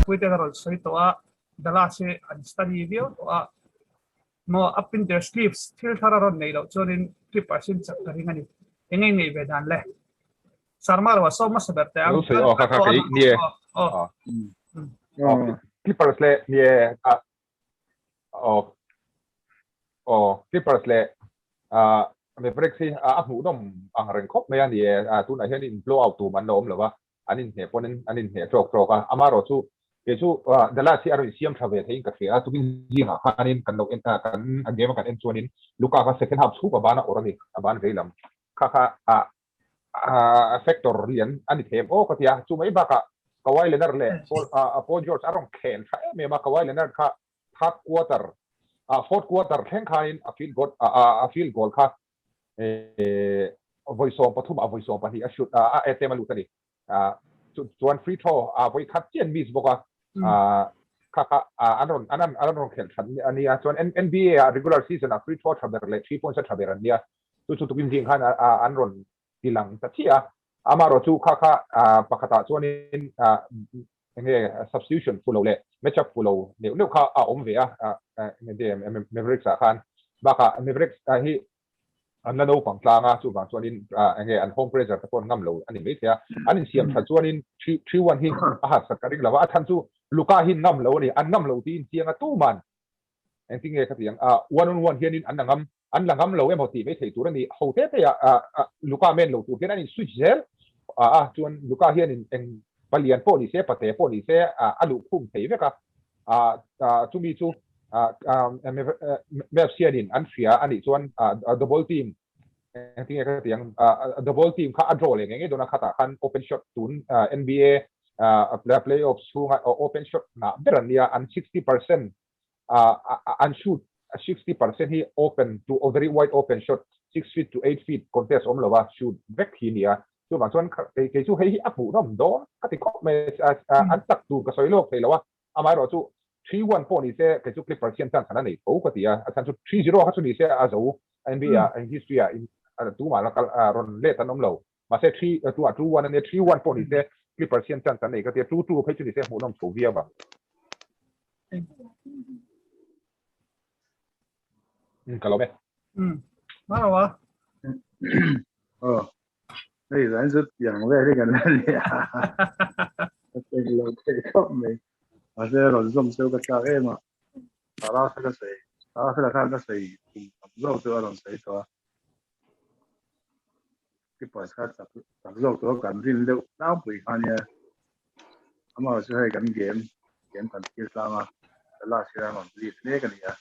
Puite a rawn sawi tawh a, Dallas hi an study viau tawh a, maw up in their sleeves thil thar a rawn neih loh chuanin Clippers in chak ka ring a ni. Eng nge ngeih ve dan le? Sarma lo a sawm hmasa ber teh ang. Lo sawi aw kha kha kei nie. Aw. Clippers le nie a aw aw Clippers le a Mavericks hi a hmuhnawm ang reng khawp mai a ni e. Tunah hian in blow out tum an la awm lo a, an inhneh pawn in an inhneh tawk tawk a. Amaherawh chu kei chu Dallas hi a rawn insiam tha ve theiin ka hria a, tukin zingah khanin kan lo en a, kan a game a kan en chuanin Luka kha second half chhuk a ban a awrh a ni, a ban vei lam kha kha a a factor lian a ni thei em aw ka ti a, chu mai bakah Kawhi Leonard leh Paul Paul George a rawn khel tha em em a, Kawhi Leonard kha third quarter fourth quarter thleng khanin a field goal a field goal kha vawi 13 ah vawi 12 a shoot a attempt a lut a ni. Chuan free throw a vawi khat chian miss bawk a, kha kha an rawn an an rawn khelh that a nia. Chuan NBA ah regular season ah free throw a tha ber leh three points a tha ber an nia. Chu chu tukin zing khan an rawn ti lang ta chiah a. Amaherawh chu kha kha pakhatah chuanin enge substitution fuh lo leh match up fuh lo neuh neuh kha a awm ve a Mavericks ah khan. Bakah Mavericks hi an la naupang tlang a, chuvang chuanin enge an home pressure te pawh an ngam lo a ni maithei a. An insiam that chuanin 3-1 hi a harsat ka ring lo a, a chhan chu Luka hi ngam lo a ni, an ngam lo tiin chiang a tuman engtin nge ka ti ang, one on one hianin an la ngam, an la ngam lo emaw tih maithei tur a ni. Ho te te ah Luka men lo tur hian an in switch zel a, chuan Luka hianin eng palian pawh ni se, pate pawh ni se a luhkhum thei vek a, chumi chu Mavs hianin an hria a nih chuan double team engtin nge ka ti ang, double team kha a draw leh ngei ngei dawn a, khatah khan open shot tun NBA playoffs chhunga open shot ngah ber an nia, an 60% an shoot 60% hi open to very wide open shot 6 feet to 8 feet contest awm lo a shoot vek hi nia. Chuvang chuan kei chu hei hi a hmuhnawm dawn ka ti khawp mai, an chak tur ka sawi lawk thei lo a, amaherawh chu 3-1 pawh ni se kei chu Clippers hian chance an la nei tho ka ti a, a chhan chu 3-0 kha chu ni se a zo NBA ah history ah tumah la kal rawn let an awm lo, mahse 3 ah 2-1 a nia, 3-1 pawh ni se Clippers hian chance an nei ka ti a, 2-2 phei chu ni se hmuhnawm chho viau ang. Ka lawm e. Marawa. Aw. Hei zan chu tiang vel hi kan la ni a. Ka tek lo thei khawp mai. Mahse rawn zawm chu ka chak em a. Tara kha ka sawi, Tara kha khan ka sawi kum tam zawk chu a rawn sawi tawh a. Keepers kha chak chak zawk tawh a kan rin deuh tlangpui kha nia. Amah chu hei kan game game kan thlir tlang a. Dallas hian a rawn lead mek a ni a.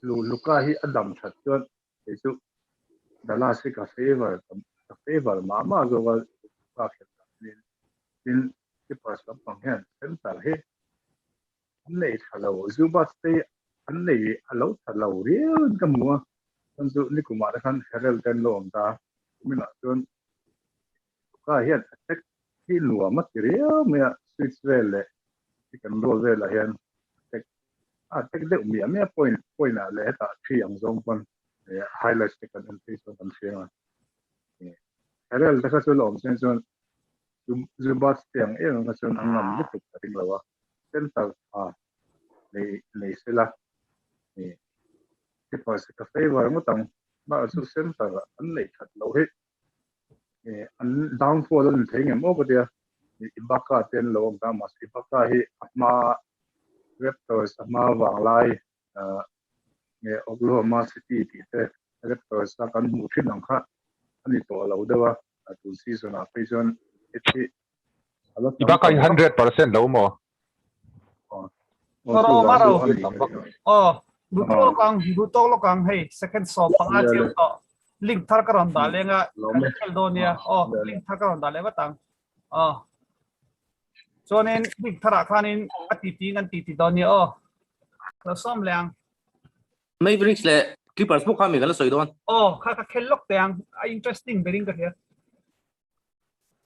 Luka hi a dam that chuan Kei chu Dallas hi ka favour ka favour mah mah zawk a ka khelh tak hian tin Clippers lampang hian center hi an nei tha lo Zubac te an nei a lo tha lo riau in ka hmu a chuan chu nikumah te khan Harrell te an lo awm ta kuminah chuan Luka hian attack hi nuam a ti riau mai a switch vel leh pick and roll velah hian attack a tek deuh miah miah point point ah leh hetah thi ang zawng pawn highlights te kan en phei chuan kan hria a Herel te kha chu la awm sen chuan Zubat te ang em kha chuan an ngam lutuk ka ring lo a center tha nei nei sela Clippers ka favor ngawt ang mah chu center an neih that loh hi an downfall an thei ngem aw ka tia Ibaka te an lo awm ta mahse Ibaka hi a hma Raptors a hma vanglai nge Oklahoma City tih te Raptors a kan hmuh thin ang kha a ni tawh lo deuh a tun season ah phei chuan heti Ibaka hi 100% lo maw? Maro maro. Oh, duh tawk ang, duh tawk lawk ang hei second 15 chiang tawh. Link thar ka rawn dah leng a, kan khel dawn nia. Oh, link thar ka rawn dah leh vat ang. Oh. Chuanin link tharah khanin a titi kan titi dawn nia aw. Lo sawm leh ang. Mavericks leh Clippers pawh kha mi kan la sawi dawn. Oh, kha ka khel lawk teh ang. A interesting berin ka hria.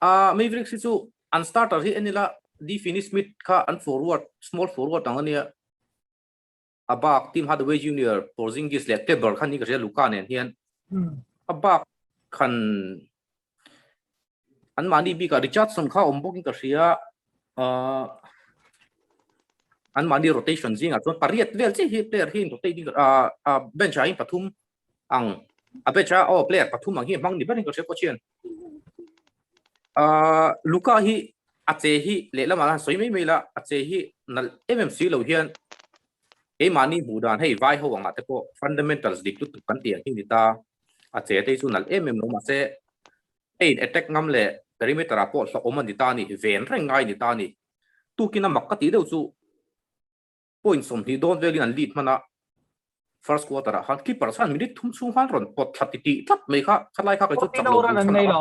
Ah, Mavericks hi chu an starter hi en ila D Finney Smith kha an forward, small forward ang ania. A bak Tim Hardaway Junior, Porzingis leh Kleber kha ni ka hria Luka nen hian. A bak khan an mahni bikah Richardson kha awm bawkin ka hria. Uh, an mahni rotation zingah chuan pariat vel chiah hi player hi rotate in uh, uh, bench ah in pathum ang a bench a oh player pathum ang hi hmang ni berin ka hria pawh chian uh, Luka hi a che hi lehlamah khan sawi mai mai la a che hi nalh em em si lo hian keimahni hmuh dan hei vai ho angah te pawh fundamentals dik lutuk kan tih ang hi ni ta a che te hi chu nalh em em lo mahse Paint attack ngam leh perimeter ah pawh hlauhawm a ni ta a ni, ven reng ngai a ni ta a ni. Tukin a mak ka tih deuh chu point 20 dawn velin an lead hman a, first quarter ah khan keeper chuan minute thum chhung khan rawn pawt thla ti tih tlat mai kha, khatlai kha kei chu chak lo bul chhan a.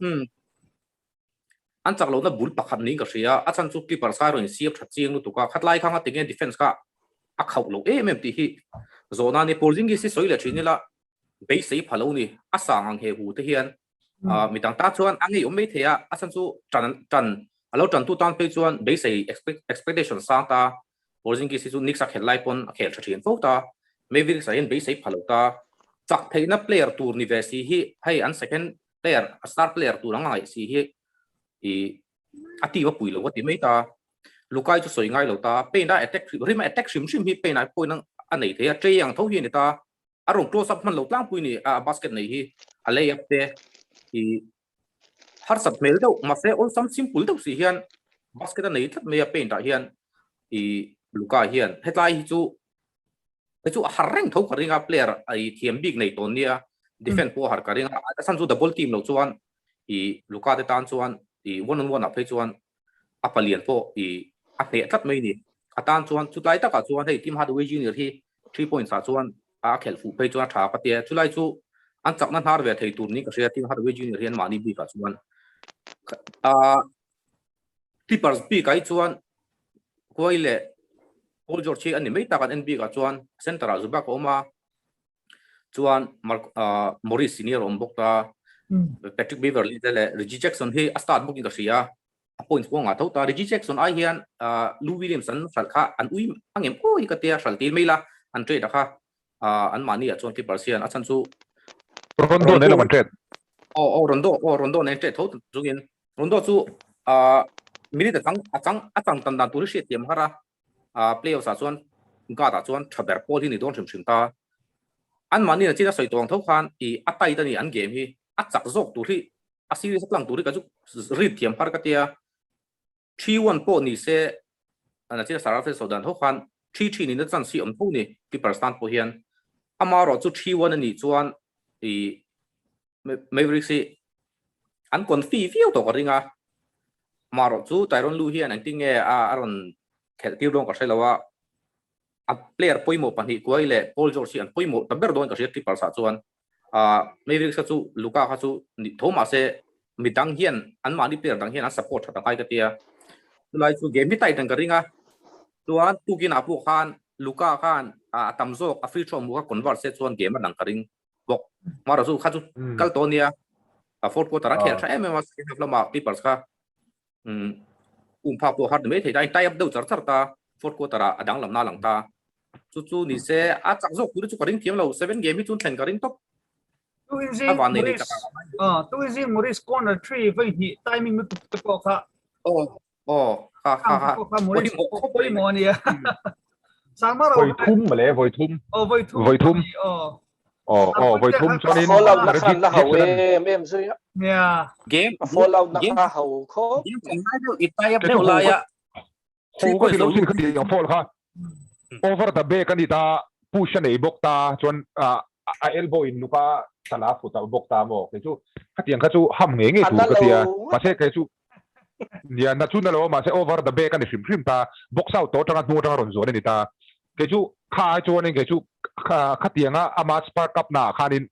Umm an chak lohna bul pakhat niin ka hria, a chhan chu keeper sai rawn insiam tha chiang lutuk a, khatlai kha nga tinge defence kha a khauh loh em em tih hi zawhna a ni. Porzingis hi sawi leh thin ila beisei pha lo ni, a sang ang he hu te hian mi dang tan chuan a ngei awm mai thei a, a chhan chu tan tan a lo tantu tan phei chuan beisei expectation sang ta, Porzingis hi chu Knicks a khelh lai pawn a khel tha thin fo ta, Mavericks ah hian beisei pha lo ta, chak theihna player tur ni ve si hi hei an second player a star player tur ang a ngaih si hi i a team a pui lo a ti mai ta, Lukai chu sawi ngai lo ta, Payne a attack hrim hrim a attack hrim hrim hi Payne ah point a nei thei a, Trey ang tho hi a ni ta. A rawn close up hman lo tlangpui ni a basket nei hi a lay up te i harsat hmel deuh mahse awlsam simple deuh si hian basket a nei tlat mai a paint ah hian i Luka hian hetlai hi chu hei chu a har reng tho ka ring a player i thiam bik nei tawn nia defend pawh a har ka ring a a chhan chu double team lo chuan i Luka te tan chuan i one on one ah phei chuan a palian pawh i a hneh tlat mai ni a tan chuan chutlai takah chuan hei Tim Hardaway Junior hi 3 points ah chuan a khelh fuh phei chuan a tha ka tia chulai chu an chakna hnar ve thei tur niin ka hria Tim Hardaway Junior hian mahni bikah chuan a Clippers bikah hi chuan Kawhi leh Paul George hi an ni mai tak an en bikah chuan center ah Zubac a awm a chuan Mark Morris senior a awm bawk ta Patrick Beverley te leh Reggie Jackson hi a start bawkin ka hria a points pawh a ngah tho ta. Reggie Jackson ai hian Lou Williams an hralh kha an ui angem aw hi ka tia hralh tir mai la an trade a kha an mahni ah chuan Clippers hian a chhan chu Rondo nen an trade. Aw aw Rondo aw Rondo nen trade tho chungin Rondo chu minute a chang a chang a chang tan dan tur hi hriat thiam har a playoffs ah chuan guard ah chuan tha ber pawl hi ni dawn hrim hrim ta. An mahni na chin a sawi tawh ang tho khan i a tight a ni an game hi a chak zawk tur hi a series a tlang tur hi ka chu read thiam har ka tia 3-1 pawh ni se ana china Sir Alfred Sodan ho khan 3-3 ni na chance hi awm tho ni Clippers tan pawh hian ama erawh chu 3-1 a nih chuan i Mavericks hi an confi viau tawh ka ring a ama erawh chu Tyronn Lue hian engtin nge a rawn khelh tir dawn ka hre lo a a player pawimawh pahnih Kawhi leh Paul George hi an pawimawh ta ber dawn ka hria Clippers ah chuan Mavericks kha chu Luka kha chu ni tho mahse midang hian an mahni player dang hian an support that angai ka tia chulai chu game hi tight ang ka ring a chuan tukin ah pawh khan Luka khan a tam zawk a free throw hmuh kha convert se chuan game a dang ka ring bawk mara chu kha chu kal tawh nia a fourth quarter a khel tha em em a second half lamah Clippers kha um phak pawh har ni mai thei ta tie up deuh char char ta fourth quarter ah a danglam na lang ta chu chu ni se a chak zawk tur chu ka ring thiam lo seven game hi chun thlen ka ring tawp tu in zing Morris ah tu in zing Morris corner 3 vai hi timing nu te pawh kha oh oh kha kha kha kha Morris pawh mo ania Sangmar voi thum male voi thum oh voi thum voi thum oh oh oh voi thum chuanin fall out na khan la hau em em zui yeah game fall out na kha hau kho game ngai deuh i tie up deuh lai a Ho ka ti lo sin khati ang fall kha over the back ani ta push a nei bawk ta chuan a elbow in luka tala fut a bawk ta maw kei chu khatiang kha chu ham ngei ngei tur ka tia mahse kei chu nia na chu na lo mahse over the back ani hrim hrim ta box out tawh atanga hnu atanga rawn zuan ani ta kei chu kha ai chuanin kei chu khatianga ama spark up na ah khanin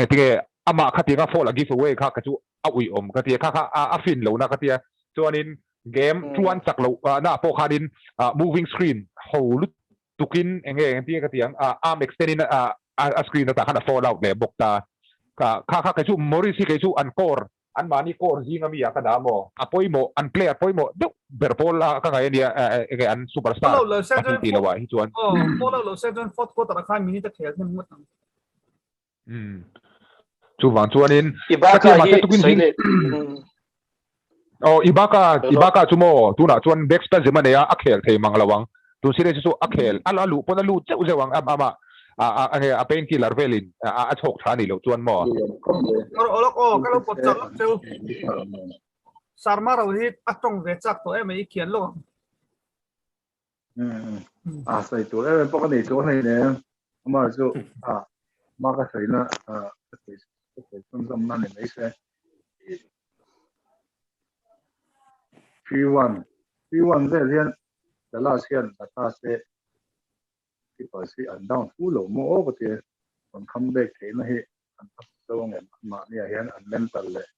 engtinge amah khatianga fall a give away kha kei chu a ui awm ka tia kha kha a fin lo na ka tia chuanin game chuan chak lo na pawh khanin moving screen ho lut tukin enge engtinge ka tiang arm extend in a screen atah khan a fall out leh bawk ta kha kha kei chu Morris hi kei chu an core an mahni core zing ami ah ka dah maw a pawimawh an player pawimawh deuh ber pawl a ka ngaih ania enge an superstar pahnih tih loh ah hi chuan fall out lo se chuan fourth quarter ah khan minute a khel hnem ngawt ang Umm chuvang chuanin Ibaka hi sawi leh. Oh, Ibaka, Ibaka chu maw tunah chuan back spasm a nei a, a khel thei mang lo ang. Tun series chu a khel, a luh pawn a lut zeuh zeuh ang ama a a nge a pain killer velin a chhawk tha a nih loh chuan maw. Aw aw ka lo pawt chak lawk cheu. Sarma ro hi a tawng ve chak tawh em a i khian lawk ang. A sawi tur em em pawh ka nei chuang hlein em. Amah chu a ma ka sawina ka sawi ka sawi chhunzawmna ni mai se. 3-1 3-1 vel hian Dallas hian la ta se Clippers hi an down fu lo maw aw ka ti. Rawn come back theihna hi an la hmu zo ang em? Anmahniah hian an mental leh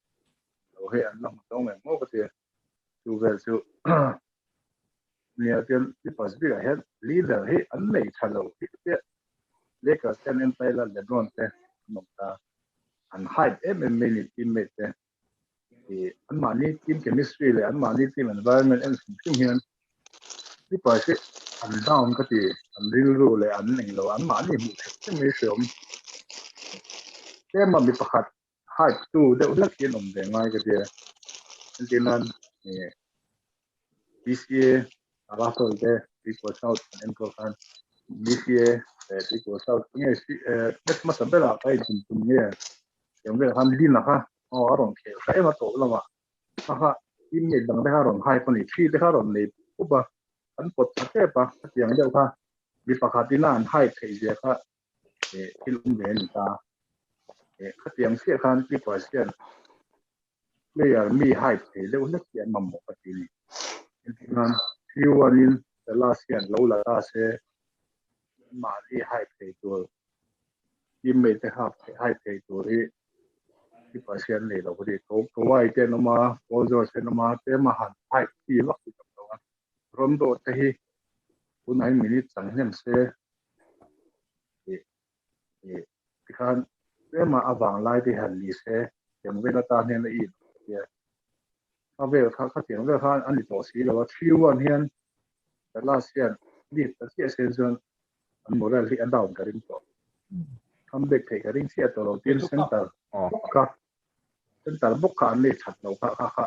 lo hi an la hmu zo ang em maw ka ti. Chu vel chu nia chuan Clippers bikah hian leader hi an nei tha lo hi ka tia. Lakers te an en taila LeBron te an awm ta. An hype em em mai ni teammate te. Anmahni team chemistry leh anmahni team environment en hrim hrim hian Clippers hi an down ka ti. An rilru leh an englo anmahni hmuh theih hrim mai hreawm. Tlema mi pakhat hype tu deuh hlek hi an awm ve ngai ka tia. Entir nan BCA Russell te Equal South an enkawl khan BCA leh Equal South nge match hmasa berah ka intum tum nge tiang vel khan Lina kha aw a rawn khel hra em a tawp lamah kha kha teammate dang te kha a rawn hype a ni thi te kha a rawn nei pup a an pawt tha tep a khatiang deuh kha mi pakhat ina an hype theih zia kha thil awm ve a ni ta. Khatiang chiah khan Clippers hian player mi hype thei deuh hlek hi an mamawh ka ti a ni. Engtiknan Q1 in Dallas hian lo la ta se mahni hype thei tur teammate te hype thei tur hi Clippers hian nei lo ka ti. Kawhi te an awm a, Paul George te an awm a, tlema han hype chi vak chi tam lo a. Rondo te hi tunah hian minute chang hnem se tikhan tlema a vanglai te han ni se tiang vel atan hian a in tia kha vel kha kha tiang vel khan a ni tawh si lo a 3-1 hian Dallas hian lead ta chiah se chuan an morale hi a down ka ring tawh comeback theih ka ring chiah tawh lo tin center bawk kha center bawk kha an nei that lo kha kha kha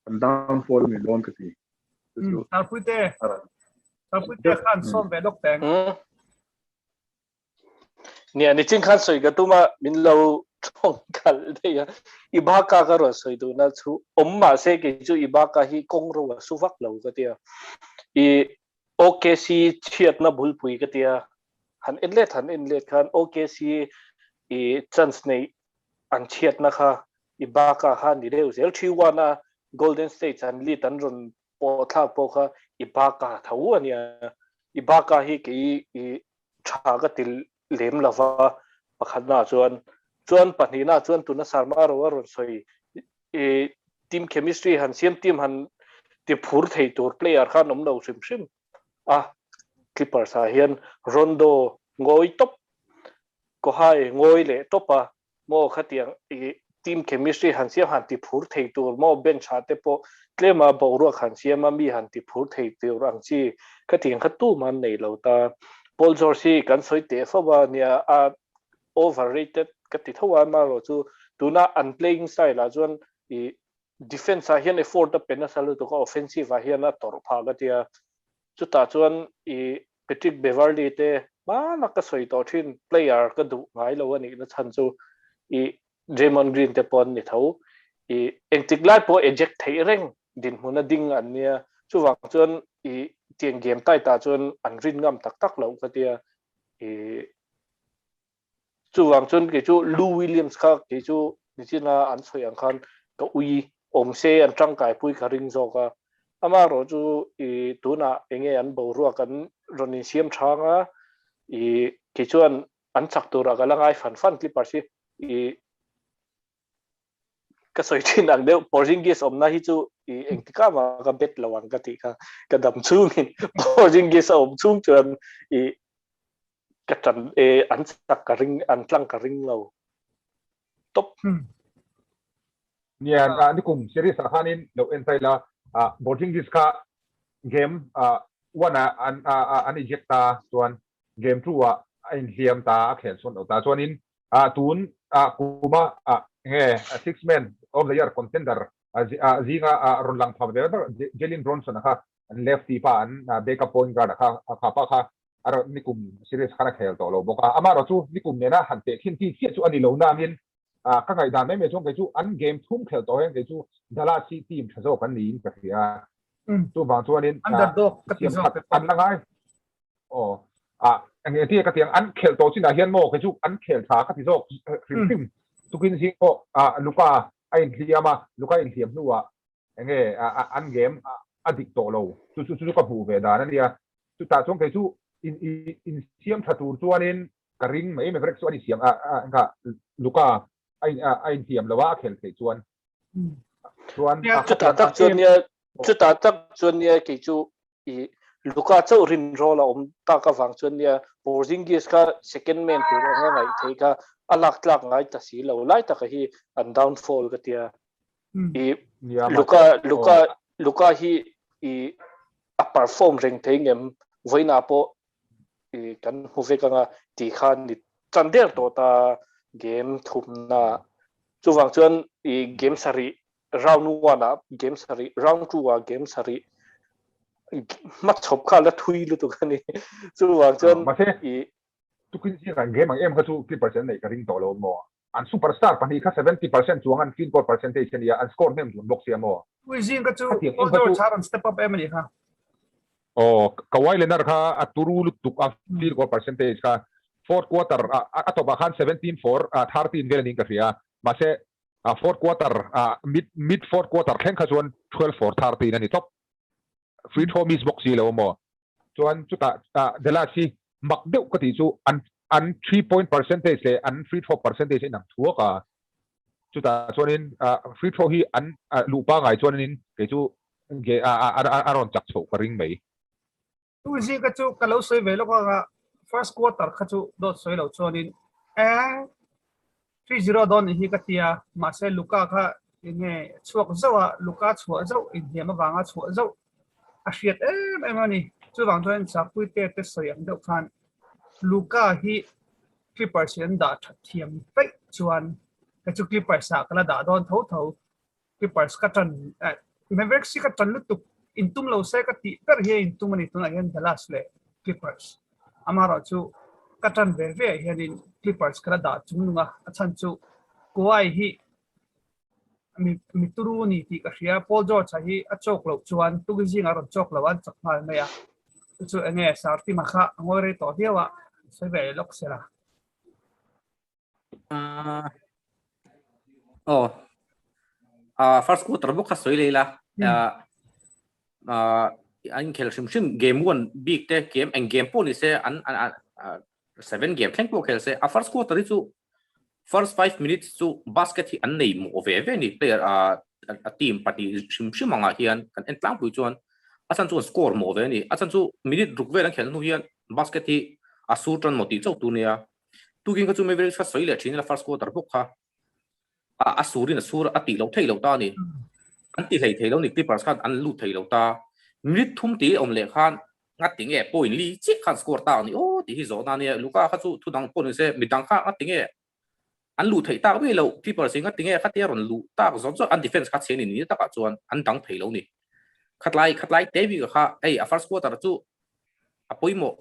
An downfall ni dawn ka ti. Tarpuite, Tarpuite khan sawm ve lawk teng. Nia, nichin khan sawi ka tum a, min lo thawng kal daih a. Ibaka ka rawn sawi duhna chu awm mah se kei chu Ibaka hi kawng ro a su vak lo ka tia. I OKC chhiatna bulpui ka tia. Han en let han en let khan OKC i chance nei an chhiatna kha Ibaka kha ni deuh zel. 3-1 a Golden State an lead an rawn pawh thlak pawh kha Ibaka tho a nia. Ibaka hi kei i tha ka ti lem lova pakhatna chuan chuan pahnihna chuan tuna Sarma ro a rawn sawi i team chemistry han siam team han ti phur thei tur player khan awm lo hrim hrim a Clippers ah hian Rondo ngawi tawp Kawhai ngawi leh tawp a, maw khatiang i team chemistry han siam han ti phur thei tur maw bench ah te pawh tlema boruak han siam a mi han ti phur thei tur ang chi khatiang kha tumah an nei lo ta. Paul George hi kan sawi teh fo a nia a overrated ka ti tho a amaherawhchu tuna an playing style ah chuan i defense ah hian effort a pe nasa lutuk a offensive ah hian a tawrh phah ka tia chutah chuan i Patrick Beverley te hmana ka sawi tawh thin player ka duh ngai lo a nih na chhan chu i Draymond Green te pawh an ni tho i engtik lai pawh eject theih reng dinhmun a ding an nia chuvang chuan i tiang game tight ah chuan an rin ngam tak tak loh ka tia i Chuvang chuan kei chu Lou Williams kha kei chu nichina an sawi ang khan ka ui awm se an tangkai pui ka ring zawk a. Amaherawh chu i tunah enge an boruak an rawn insiam thang a, i kei chuan an chak turah ka la ngai fan fan Clippers hi i ka sawi thin ang deuh Porzingis awmna hi chu i engtikah mah ka bet lo ang ka tih kha ka dam chhungin Porzingis a awm chhung chuan i ka tan e an chak ka ring an tlang ka ring lo top. Nia nikum series ah khanin lo en tai la Porzingis kha game 1 ah an an eject ta chuan game 2 ah a inhliam ta a khel chhuan lo ta chuanin tun kuma nge six man of the year contender. zinga rawn lang phak ve ber Jalen Brunson a kha an lefty pa an backup point guard a kha kha pa kha a rawn nikum series khan a khel tawh lo bawk a. Amaherawh chu nikum nena han teh khin chi chiah chu a ni lo nangin ka ngaihdan mai mai chuan kei chu an game thum khel tawh hian kei chu Dallas hi team tha zawk an niin ka hria. Chuvang chuanin siam khat an la ngai. Aw a eng tia ka tiang an khel tawh chinah hian maw kei chu an khel tha ka ti zawk hrim hrim. Tukin zing pawh Luka a inhliam a, Luka inhliam hnuah enge an game a dik tawh lo. Chu chu chu ka hmuh ve dan a nia. Chutah chuan kei chu in insiam tha tur chuanin ka ring mai Maverick chu a insiam a engkha Luka a in a inhliam lo a a khel theih chuan. Chuan chutah tak chuan nia chutah tak chuan nia kei chu i Luka chauh rin rawl a awm tak avang chuan nia Porzingis kha second man tur anga ngaih theih kha a lak tlak ngai ta si lo lai taka hi an downfall ka tia. I Luka Luka Luka hi i a perform reng thei ngem vawiinah pawh i kan hmu vek anga tih kha ni chan der tawh ta game thumna chuvang chuan i game sarih round 1 ah game sarih round 2 ah game sarih hmachhawp kha la thui lutuk a ni chuvang chuan i tukin zingah game ang em kha chu Clippers an neih ka ring tawh lo maw An superstar pahnih kha 70% chuang an field goal percentage a nia, an score hnem dun bawk sia maw? Ui zing kha chu Paul George kha rawn step up em a nih kha. Aw, Kawhi Leonard kha a turu lutuk a field goal percentage kha fourth quarter a tawpah khan 17 for 13 vel a niin ka hria. Mahse fourth quarter mid mid fourth quarter thleng kha chuan 12 for 13 a ni tawp. Free throw miss bawk si lo maw? Chuan chutah Dallas hi mak deuh ka tih chu an an three point percentage leh an free throw percentage a inang thuak a. Chutah chuanin free throw hi an luh pangai chuanin kei chu a rawn chak chhoh ka ring mai. Tu zinga chu ka lo sawi ve lawk anga first quarter kha chu dawt sawi lo chuanin e 3-0 dawn nih hi ka tia mahse Luka kha enge chhuak zauh a Luka chhuah zauh inhliam avanga chhuah zauh a hriat em em a ni. Chuvang chuan Sapuite te sawi ang deuh khan Luka hi Clippers hi an dah that thiam feih chuan kei chu Clippers ah ka la dah dawn tho tho. Clippers ka tan eh Mavericks hi ka tan lutuk intum lo se ka tih ber hi a intum a ni tunah hian Dallas leh Clippers. Amaherawh chu ka tan ve ve ah hianin Clippers ka la dah chung nung a, a chhan chu Kawhi hi Mi mi turu a ni tih ka hria. Paul George-a hi a chawk loh chuan tukin zingah a rawn chawk lo a, an chak nghal mai a. Chu chu enge Sartima kha a ngawi rei tawh viau a, sawi ve lawk se la. Aw. First quarter bawk kha sawi leh ila. An inkhel hrim hrim game one bik te game eng game pawh ni se an seven game thleng pawh khel se a first quarter hi chu first 5 minutes chu basket hi an nei mawh ve ve ni player a a team pahnih hrim hrim angah hian kan en tlangpui chuan a chhan chu an score mawh ve a ni a chhan chu minute ruk vel an khelh hnu hian basket hi a sur tan maw tih chauh tur nia tukin kha chu Mavericks kha sawi leh thin ila first quarter bawk kha a a surin a sur a tih loh theih loh ta a ni an ti hlei thei lo ni Clippers khan an lut thei lo ta minute thum tih awm leh khan Ngati nge point li chiah khan score tak ni aw tih hi zawhna ania, Luka kha chu thu dang pawh ni se midang kha ngati nge an luh theih tak mai lo, Clippers hi ngati nge khatia rawn luh tak zawt zawt an defense kha chhe ni ni takah chuan an dang thei lo ni. Khatlai khatlai te bik kha hei a first quarter chu a pawimawh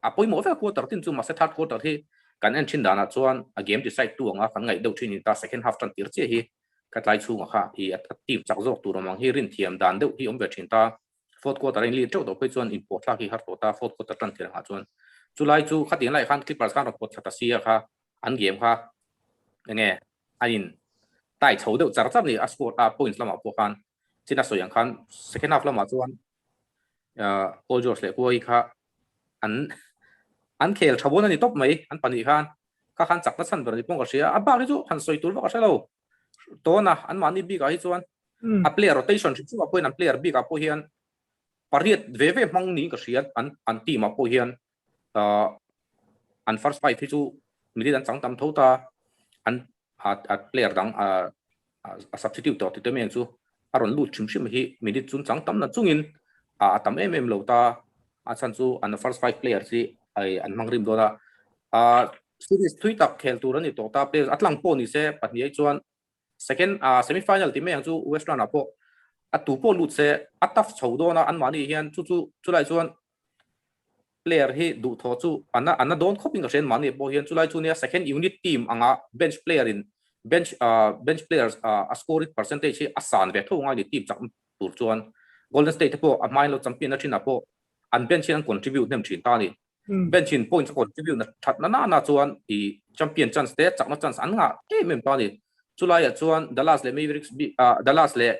a pawimawh vek quarter tin chu mahse third quarter hi kan en thin danah chuan a game decide tu anga kan ngaih deuh thin ni ta second half tan tir chiah hi khatlai chhungah kha i a team chak zawk tur awm ang hi rin thiam dan deuh hi awm ve thin ta. Fourth quarter a inli teuh tawh phei chuan inpawh thlak hi har tawh ta, fourth quarter tan thir angah chuan chulai chu khatiang laiah khan Clippers khan rawn pawt thla ta sia kha an game kha enge a in tai chho deuh char char ni a score a points lamah pawh khan chin a sawi ang khan second half lamah chuan Paul George leh Kawhi kha an an khel tha bawn a ni tawp mai an pahnih khan kha khan chakna chhan ber ni pawh ka hria a bak hi chu han sawi tur vak a hre lo tawna an mahni bikah hi chuan a player rotation hrim hrim ah pawhin an player bikah pawh hian pariat ve ve hmang niin ka hria an an team ah pawh hian an first five hi chu minute an chang tam tho ta an a player dang a a substitute tawh tite mai ang chu a rawn lut hrim hrim hi minute chun chang tam na chungin a tam em em lo ta a chhan chu an first five players hi an hmang rim dawn a a series thui tak khel tur a ni tawh ta players a tlang pawh ni se pahnih ai chuan. Second semi final ti mai ang chu West round ah pawh a tu pawh lut se a tough chho dawn a anmahni hian chu chu chulai chuan player hi duhthawh chu an a dawn khawp in ka hria anmahni pawh hian chulai chu nia second unit team anga bench player in bench bench players a scoring percentage hi a san ve tho ngai ni team chak tur chuan Golden State te pawh a hmain lo champion na thin ah pawh an bench hian an contribute hnem thin ta a ni. Bench in points a contribute na that na na na chuan i champion chance te chakna chance an ngah em em ta a ni. Chulaiah chuan Dallas leh Mavericks bik ah Dallas leh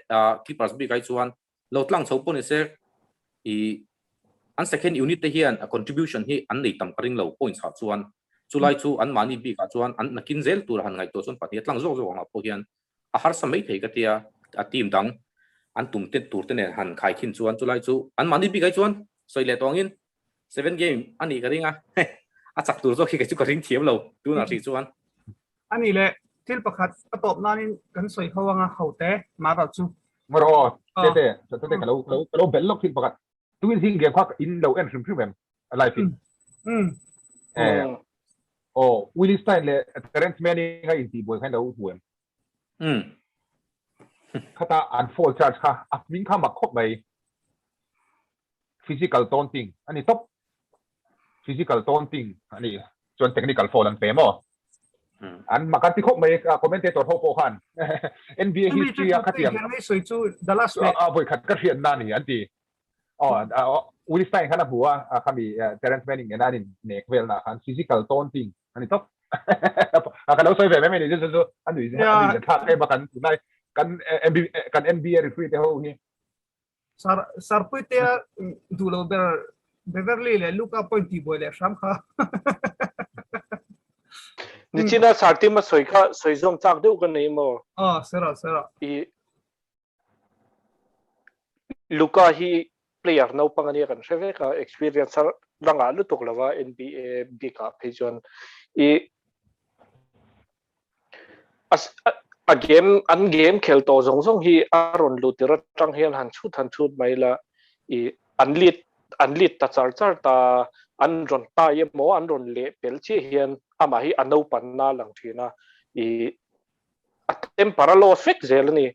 Clippers bik ai chuan lo tlang chho pawh ni se i an second unit te hian a contribution hi an nei tam ka ring lo points ah chuan chulai chu an mahni bik ah chuan an nakin zel tur a han ngaihtuah chuan pahnih a tlang zawk zawk angah pawh hian a harsa mai thei ka tia a team dang an tum te tur te nen han khai khin chuan chulai chu an mahni bik ai chuan sawi leh tawh angin seven game a nih ka ring a a chak tur zawk hi kei chu ka ring thiam lo tunah hrih chuan. A nih leh thil pakhat a tawp nanin kan sawi ho anga ho te mah chu. Ngawr aw te te te te ka lo ka lo belh lawk thil pakhat tuin zing game kha in lo en hrim hrim em live in. Eh aw Willie Stein leh Terence Manning a intihbuai kha in lo hmu em? Khata an foul charge kha a hming kha mak khawp mai. Physical taunting a ni tawp. Physical taunting a ni chuan technical foul an pe maw? An mak an ti khawp mai commentator ho pawh khan NBA history a khatiang a vawi khat ka hriat na ni an ti. Aw Willie Stein khan a hmu a khami Terence Manning nena an in nek vel na khan physical taunting a ni tawp. A ka lo sawi ve mai mai ni chu chu a nui thlak em a kan tunlai kan kan NBA referee te ho hi. Sar Sarpuitea duh lo ber Beverly leh Luka point tih buai leh hram kha. Nichina Sartim a sawi kha sawi zawm chak deuh ka nei maw? Ah, sera sera. I Luka hi player naupang ania kan hre vek a, experience a la ngah lutuk lova NBA bikah phei chuan i A game an game khel tawh zawng zawng hi a rawn lut tir atang hian han chhut han chhut mai la i an lead an lead ta char char ta an rawn tai emaw an rawn leh pel chiah hian amah hi a naupanna a lang thin a i a temper a loss vek zel a ni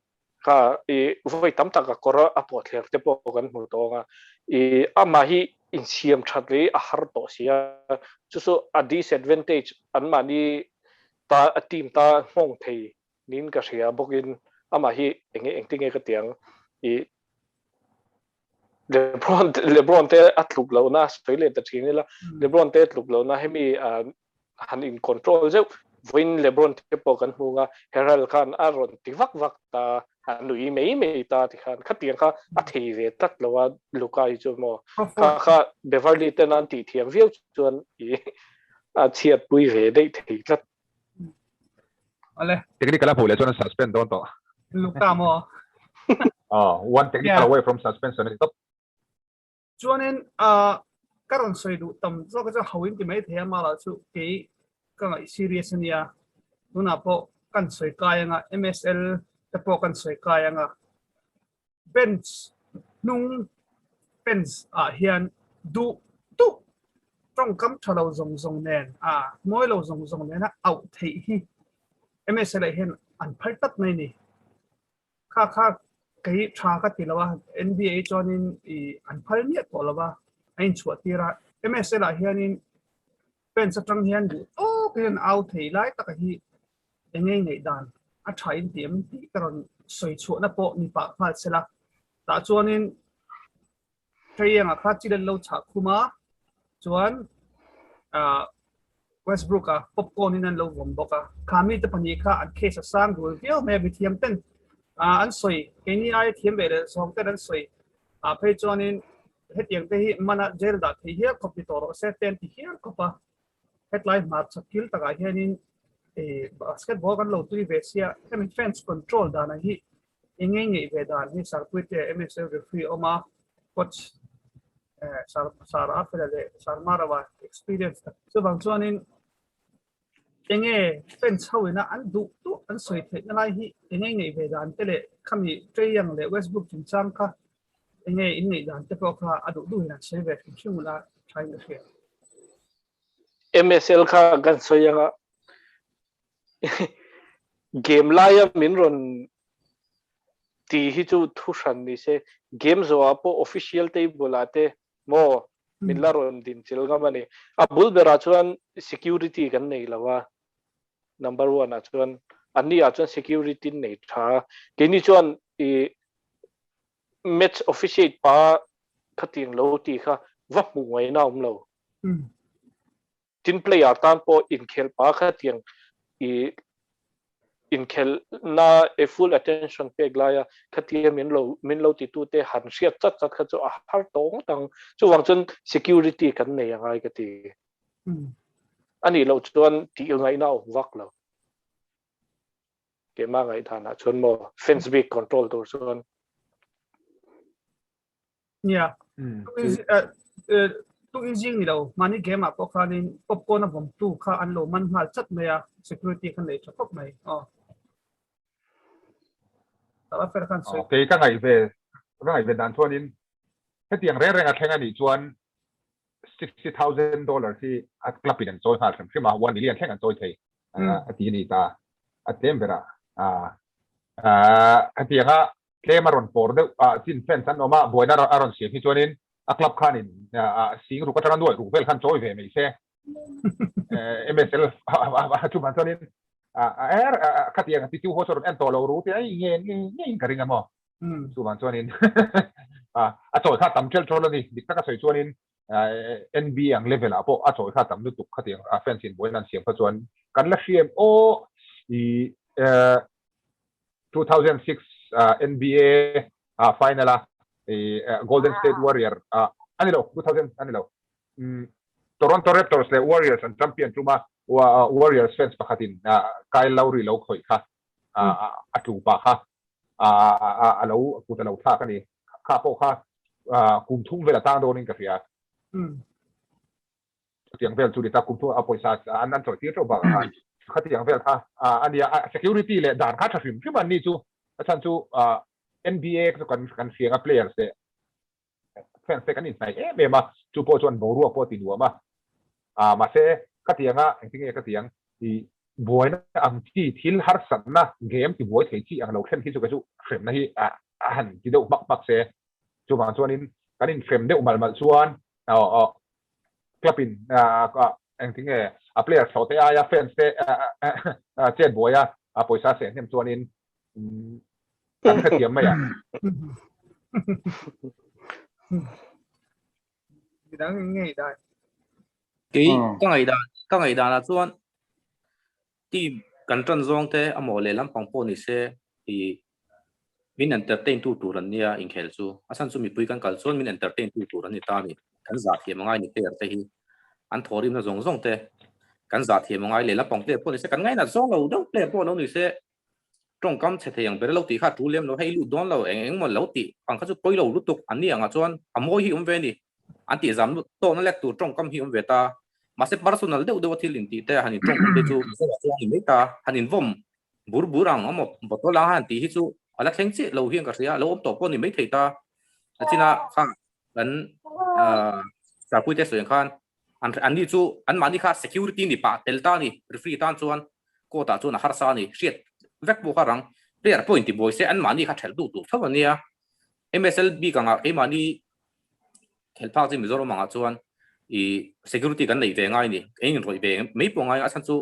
kha i vawi tam tak a kawr a pawh thler te pawh kan hmu tawh ang a i amah hi insiam that leh a har tawh si a chu chu a disadvantage anmahni ta a team ta nghawng thei niin ka hria bawkin amah hi enge engtinge ka ti ang i LeBron LeBron te a tluk lohna sawi leh ta thin ila LeBron te tluk lohna hemi han in control zeuh vawiin LeBron te pawh kan hmu nga Herald khan a rawn ti vak vak ta a nui mai mai ta ti khan khatiang kha a thei ve tlat lo a Luka hi chu maw kha kha Beverly ten an tih thiam viau chuan i a chhiat pui ve daih thei tlat. Ale. Technical a hmuh leh chuan an suspend dawn tawh. Luka maw? Oh, one technical away from suspension a ni tawp. Chuanin ka rawn sawi duh tam zawk chu ho in ti mai thei a, mah lah chu kei ka ngaih serious a nia. Tunah pawh kan sawi kai anga MSL te pawh kan sawi kai anga bench hnung fence ah hian duh duh tawngkam tha lo zawng zawng nen a mawi lo zawng zawng nena auh theih hi MSL ah hian an phal tlat mai a ni. Kha kha kei tha ka ti lo a, NBA chuanin i an phal miah tawh lo a, a inchhuah tir a. MSL ah hianin fans atang hian duh tawk hian au thei lai taka hi eng nge ngaihdan a tha in ti em tih ka rawn sawi chhuahna pawh ni pah nghal se la. Tah chuanin Trae-a kha chilen lo chhah khum a, chuan Westbrook-a popcorn in an lo vawm bawk a. Kha mite pahnih kha an case a sang rul viau mai a, mithiam ten an sawi, keini aia thiam ve leh zawng ten an sawi ah phei chuanin hetiang te hi mana jail dah theih hial khawp ni tawh rawh se te an ti hial khawp a. Hetlai hmarchhak thil takah hianin basketball kan lo tui ve sia, hemi fans control danah hi eng nge ngeih ve dan hi Sarpuite MSL referee awm a, coach Sar Afela leh Sar Marawa experience tak. Chuvang chuanin eng nge fans ho ina an duh duh an sawi theih na lai hi eng nge ngeih ve dan te leh khami Trae Young leh Westbrook chungchang kha eng nge in ngeih dan te pawh kha a duh duhin an sawi ve hrim hrim ula thain ka hria. MSL kha kan sawi anga. Game laia min rawn ti hi chu thu hran ni se, game zawhah pawh official table ah te maw min la rawn din chil ngam a ni. A bul berah chuan security kan nei lo a, number one ah chuan anni ah chuan security nei tha a, keini chuan i match officiate pa khatiang lo ti kha va hmuh ngaihna a awm lo. Tin player tan pawh inkhelh pa khatiang i inkhelh na e full attention pek laia khatia min lo min lo titu te han hriat chat chat kha chu a har tawh ngawt ang. Chuvang chuan security kan nei angai ka ti. Anih loh chuan tih ngaihna a awm vak lo. Keimah ngaihdanah chuan maw fence bik control tur chuan. Nia. Tu in zing ni lo, mahni game ah pawh khanin popcorn a vawm tu kha an lo man nghal chat mai a, security khan nei tha khawp mai. Aw. Tala fer khan sawi. Kei ka ngaih ve, ka ngaih ve dan chuanin hetiang reng reng a thleng a nih chuan $60,000 hi a club in an chawi nghal hrim hrim a, 1 million thleng an chawi thei a ti a ni ta. A tlem berah hetianga tlem a rawn pawr deuh a, chin fans an awm a, buaina a rawn siam hi chuanin a club khanin sing ruk atanga nuai ruk vel khan chawi ve mai se. MSL chuvang chuanin khatiang ti chu ho chu rawn en tawh lo ru te ai nge nge ngeiin ka ring a maw. Chuvang chuanin a chawi kha tam ṭel ṭawl a ni. Dik taka sawi chuanin NBA ang level ah pawh a chawi kha tam lutuk khatiang fans in buaina an siam kha chuan kan la hriam aw i 2006 NBA final a Golden State Warrior a ni lo 2000 a ni lo Toronto Raptors leh Warriors an champion tum a Warriors fans pakhatin Kyle Lowry lo khawih kha a tlu pah kha a lo kut a lo thlak a ni kha pawh kha kum thum vel a tang dawnin ka hria Chutiang vel chu ni ta kum chu a pawisa an an chawi tir teuh bakah khan khatiang vel kha a nia security leh dan kha tha hrim hrim an ni chu a chhan chu NBA chu kan kan hriang a players leh fans te kan inhnaih em em a chu pawh chuan boruak pawh a ti nuam a a mahse khatianga engtinge khatiang i buaina ang chi thil harsatna game ti buai thei chi ang lo thlen hi chu kei chu hremna hi a han ti deuh hmak hmak se chuvang chuanin kan inhrem deuh malh malh chuan club in engtin nge a player chho te aia fans te chet buai a a pawisa seh hnem chuanin kan hrethiam mai a. Midang ngei dai. Kei ka ngaihdan ka ngaihdan ah chuan team kan tan zawng te a maw leh lampang pawh ni se i min entertain tu tur an nia inkhel chu a chhan chu mipui kan kal chuan min entertain tu tur an ni ta a ni kan zah thiam angai ni player te hi an thawhrimna zawng zawng te kan zah thiam angai leh lampang player pawh ni se kan ngainat zawng lo deuh player pawh lo ni se tawngkam chhe thei ang ber lo tih kha a tul lem lo hei lut dawn lo eng eng emaw lo tih ang kha chu pawi lo lutuk an ni angah chuan a mawi hi awm ve a ni an tih zam tawhna lek tur tawngkam hi awm ve ta mahse personal deuh deuh a thil intih te han in tawngkam te chu Mizoah chuan a ni mai ta han invawm bur bur ang emaw bottle ang han tih hi chu a la thleng chiah lo hian ka hria a lo awm tawh pawh a ni mai thei ta a china kha kan sarpui te sawi ang khan an an ni chu an mahni kha security ni pah tel ta a ni referee tan chuan court ah chuan a harsa a ni hriat vek pawh kha rang player pawh inti buai se an mahni kha thelh duh tur tho a nia MSL bik angah keimahni khelh phak chi Mizoram angah chuan i security kan neih ve ngai a ni eng inrawih ve mai pawh ngai a chhan chu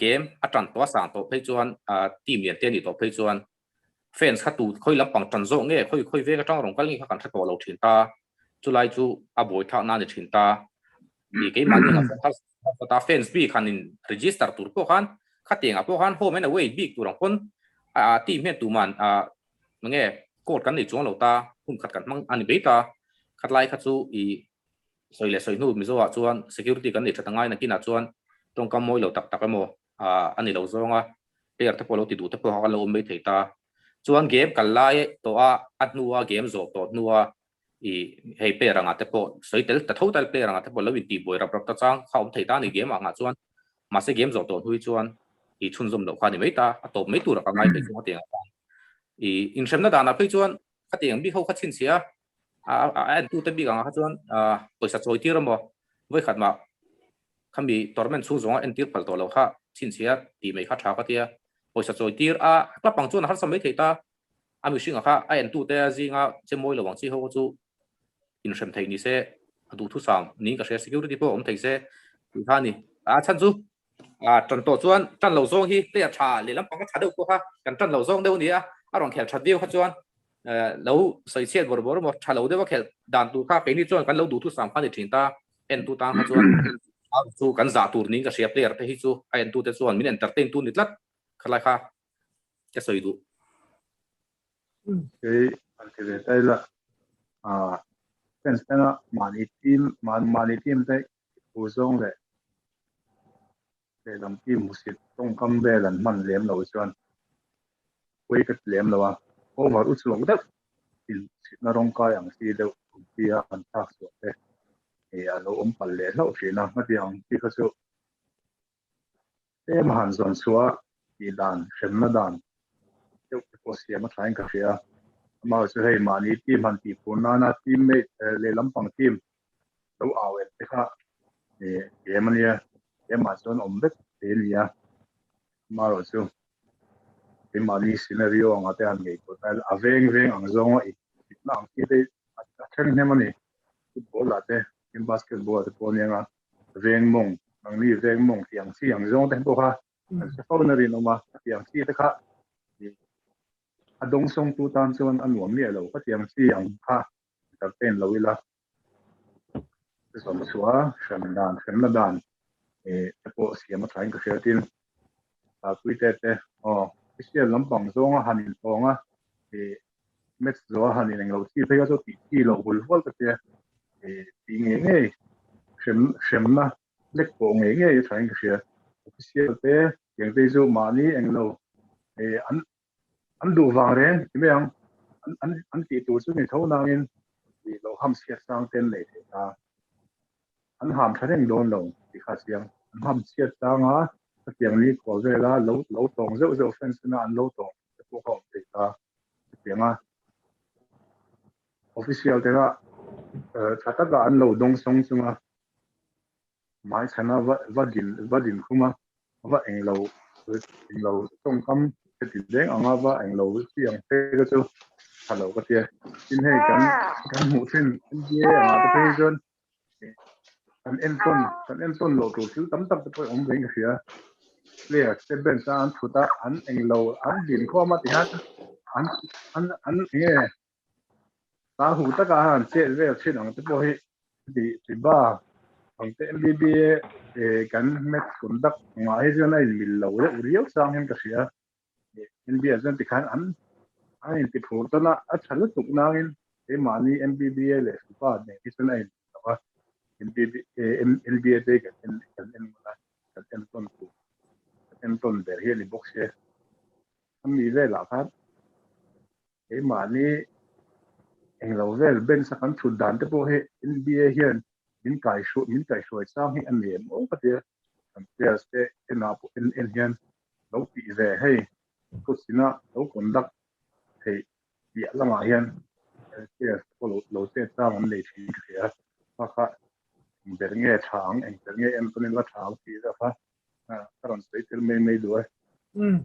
game a tan tawh a sang tawh phei chuan team lian te a nih tawh phei chuan fans kha tu khawi lampang tan zawk nge khawi khawi veng atang rawn kal nge kha kan hre tawh lo thin ta chulai chu a buai thlak na a ni thin ta i keimahni ang ah ta fans bik han in register tur pawh khan khatiang ah pawh khan home and away bik tur ang pawn a team hian tuman a nge court kan nei chuang lo ta hun khat kan hmang a ni mai ta khatlai kha chu i sawi leh sawi hnu Mizo ah chuan security kan nei that angai nakinah chuan tawngkam mawi lo tak tak emaw a ni lo zawng a player te pawh lo ti duh te pawh kha kan lo awm mai thei ta chuan game kal lai tawh a a hnua game zawh tawh hnua i hei player anga te pawh sawi tel ta tho tal player anga te pawh lo in tih buai rap rap ta chang kha awm thei ta a ni game ah ngah chuan mahse game zawh tawh hnu hi chuan i chhunzawm loh kha a ni mai ta a tawp mai tur a ka ngai phei chuan hetiang ah khan i inhremna danah phei chuan khatiang bik ho kha chhinchhiah a a entute bik angah kha chuan pawisa chawi tir emaw vawikhat mah khami tournament chhung zawnga entir phal tawh lo kha chhinchhia tih mai kha tha ka tia. Pawisa chawi tir a club ang chuan a harsa mai thei ta. A mihring a kha a entute zinga che mawi lo ang chi ho chu inhrem thei ni se a duhthusam niin ka hria. Security pawh awm thei se tih kha a ni. A chhan chu A tan tawh chuan tan lo zawng hi player tha lehlam pang a tha deuh pawh kha kan tan lo zawng deuh a ni a, a rawn khelh that viau kha chuan lo sawi chhiat bawr bawr emaw tha lo deuh a khelh dan tur kha keini chuan kan lo duhthusam kha a ni thin ta, entu tan kha chuan chu kan zah tur niin ka hria player te hi chu a entu te chuan min entertain tu ni tlat khalai kha ka sawi duh. Kei an ti ve ta ila fans tena mahni team mahni team te Thu zawng leh lehlam team hmusit tawngkam vel an hman lem lo chuan pawi ka ti lem lo a, over u chhuak deuh in hmuhsitna rawng kai ang chi deuh awm chi a an thlak chhuah te ih a lo awm palh leh hlauh thin a, hmatiang ang chi kha chu tlem a han zawn chhuah a tih dan hremna dan deuh te pawh siam a thain ka hria a, amah chu hei mahni team han tih fur nana teammate lehlam pang team lo au em te kha game a nia, game ah chuan awm vek thei a ni a, amaherawh chu keimahni scenario anga te han ngaihtuah ta ila a veng veng ang zawnga inhmuhsitna ang chi te a thleng hnem a ni, football ah te tin basketball ah te pawh a nia nga veng mawng nangni veng mawng tih ang chi ang zawng te pawh kha an hre fo na rinawm a, tiang chi te kha a dawngsawngtu tan chuan a nuam miah lo ka tiang chi ang kha entertain lo ila. Zawm chhuah a, hrem dan, hremna dan te pawh siam a thain ka hria tin Puite te aw official lampang zawnga han intawng a match zawha han ineng lo chi phei kha chu tih chi loh hul hual ka tia tih ngei ngei hrem hremna lek pawh ngei ngei a thain ka hria official te tiang te hi chu mahni englo an An duh vang reng ti mai ang. An an an tih tur chu ni tho nangin tih loh ham chhiat sang ten nei thei ta. An ham tha reng dawn lo tih kha a chiang. An ham chhiat sang a, hetiang ni khual vela lo lo tawng zeuh zeuh fans ina an lo tawng te pawh kha awm thei ta. Hetiang a official te kha tha taka an lo dawng sawng chunga Hmai chhana va va din va din khum a, va englo englo tawngkam heti deng anga va englo chi ang te ka chu tha lo ka tia. Tin hei kan kan hmuh thin NBA angah te phei hi chuan kan entawn kan entawn loh tur thil tam tak te pawh awm vein ka hria. Players te bench a an thut a, an englo an din khawm a ti hian an an an enge Ta hu taka han chet vel thin ang te pawh hi ti ti ba ang te MBBA kan match conduct ngah hi chuan a inmil lo deuh riau chang hian ka hria. NBA chuan tikhan an an inti phur tawn a, a tha lutuk nangin keimahni MBBA leh FIFA nen hi chuan a inmil lo a. NBA te kan en kan en a, kan entawn tur kan entawn ber hi a ni bawk sia. A mi velah khan Keimahni englo vel bench a kan thut dan te pawh hi NBA hian min kai hruai min kaihhruai chang hi a nem aw ka tia. Kan players te en ah pawh en en hian lo tih ve hei coach ina lo conduct theih piah lamah hian players te pawh lo lo chet chang an nei thin ka hria. Kha kha eng ber nge tha ang eng ber nge enkawl ila tha ang tih zawk kha ka rawn sawi tel mai mai duh e. Umm.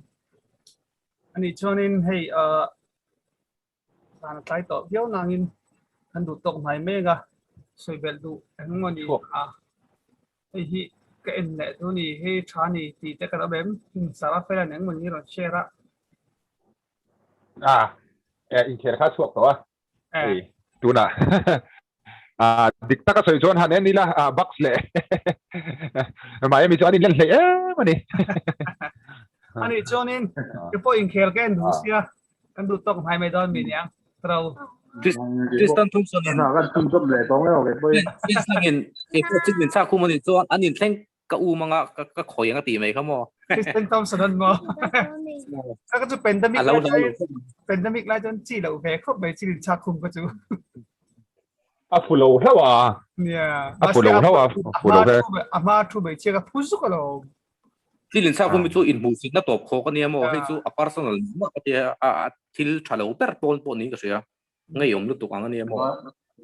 Ani chuanin hei ah dan a tlai tawh viau nangin kan duh tawk hnai mek a, sawi belh duh eng emaw ni a, hei hi ka en leh duh ni, hei tha ni tih te ka lo bem, Sara Felan eng emaw ni rawn share a. A, inkhel kha chhuak tawh a, hei tunah dik taka sawi chuan han en ila Bucks leh Miami chu an inlen hleih em a ni. Ani chuanin ke pawh inkhel ka en duh sia kan duh tawk hnai mai dawn mi niang tro. Tristan Thompson in kan thun zawm leh tawng emaw ke pawh Tristan in ke pawh chik min chak khum ani chuan an inthleng ka um anga ka ka khawi anga tih mai kha maw. Tristan Thompson an maw. Ka chu pandemic lai pandemic lai chuan chi lo ve khawp mai chi chak khum ka chu. A phu lo hlauh a. Yeah. A phu lo hlauh a phu lo ve. A hma thu mai chia ka phu zuk alo. Thil in chak khum chu in hmuh sit na tawp khawk ania maw hei chu a personal mah ka tia a thil tha lo ber pawl pawh niin ka hria. Ngeiawm lutuk ang ania maw.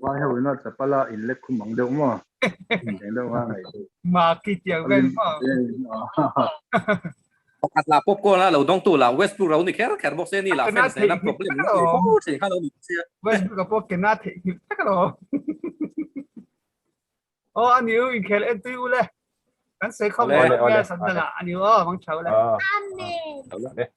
Vai ho ina chapala in lek khum ang deuh maw. Eng deuh nga ngaih tu. Ma ki tiang vel ma. Pakhat lah popcorn a lo dawng tu lah Westbrook lo ni kher kher bawk se ni lah fans nena problem ni fo thin kha lo ni sia. Westbrook a pawh kena theihnghilh vek alawm. Aw a niu inkhel en tui u le. Kan sawi khawp Ole, lo ole, nia Sandala a niu aw mang tha u le. Ah. Amen. Ole.